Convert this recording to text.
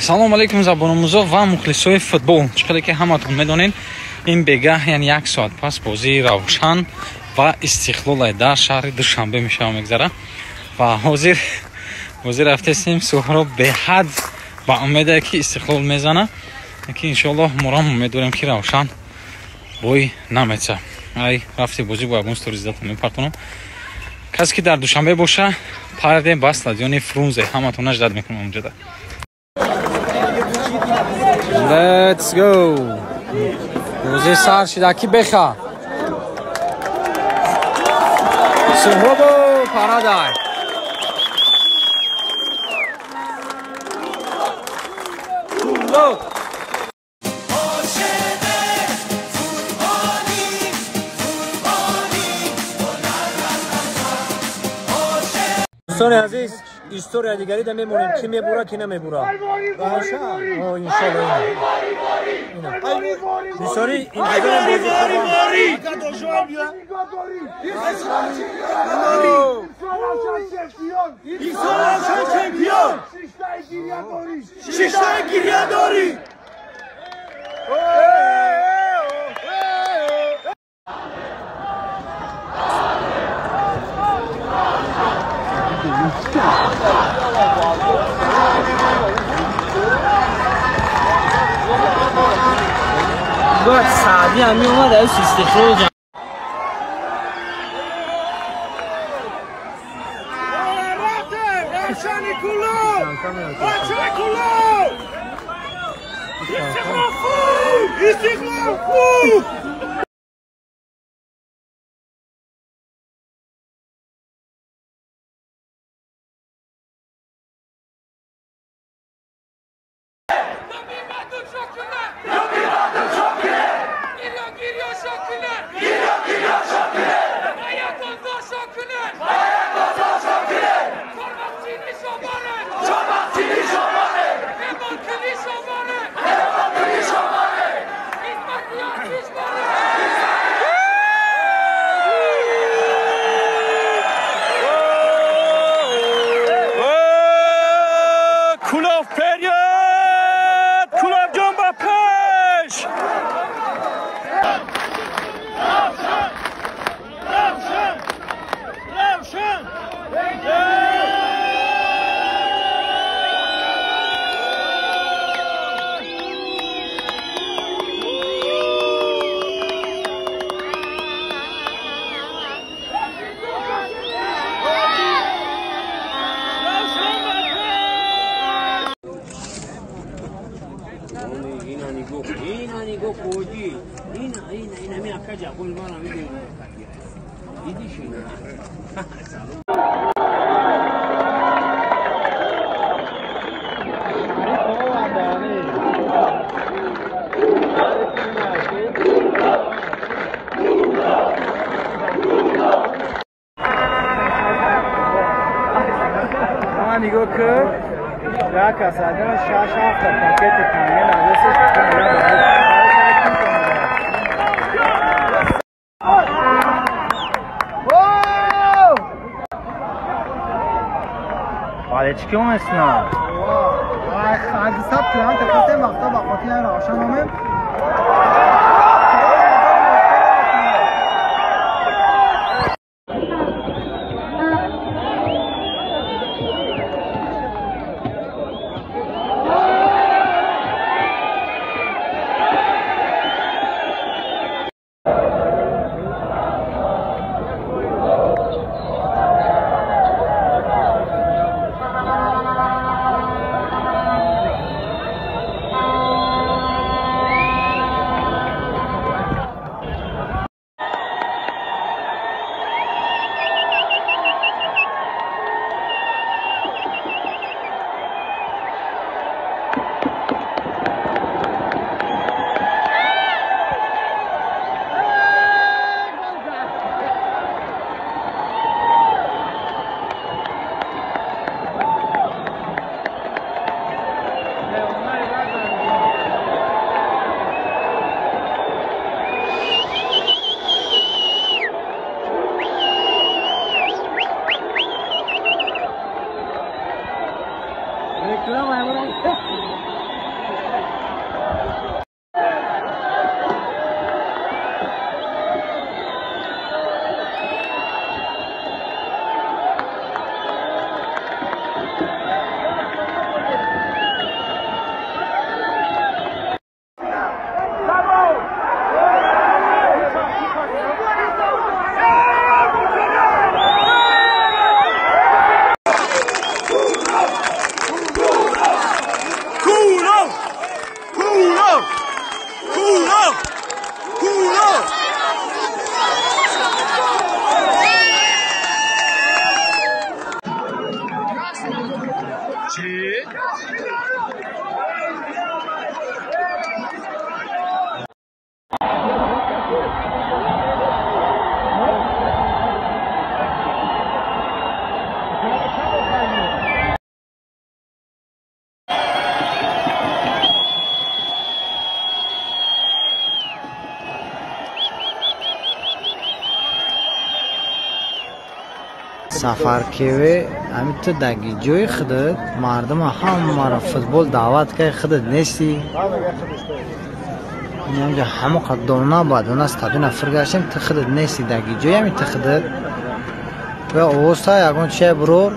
Салом алейкум забономӯзо ва мухлисои футбол. Чӣ қадар ки ҳаматон медонед, ин бегаҳ, яъне як соат пас бозии Равшан ва Истиқлол дар шаҳри Душанбе мешава мегзара. Ва ҳозир бозӣ рафтесем. Суҳроб беҳад ба умеде ки Истиқлол мезана, ки иншоаллоҳ морам умед дорем ки Равшан бой наметса. Ай рафти бозӣ бо ягон сторизатон мепартонам. Касе ки дар Душанбе боша, пардем ба стадиони Фрунзе, ҳаматон ждать мекунам онҷода. Let's go. Бозӣ сар шида, ки беха. Суҳробу Парадай. Дӯстони азиз, история дигари да мемонем, ки мебура, ки намебура. Иншолло. Бисёри интизорем бозӣ хуб. Саъди ҳам меомад, аю Истиқлол. Сафар кеве, ҳами ту даги ҷои худат мардума ҳамаро футбол даъват кай, худат нестӣ. Инҷа ҳамо қад дона ба дона стадиона фир гаштем, ту худат нестӣ, даги ҷои ҳами ту худат. Ва овозта ягон чия, бурор.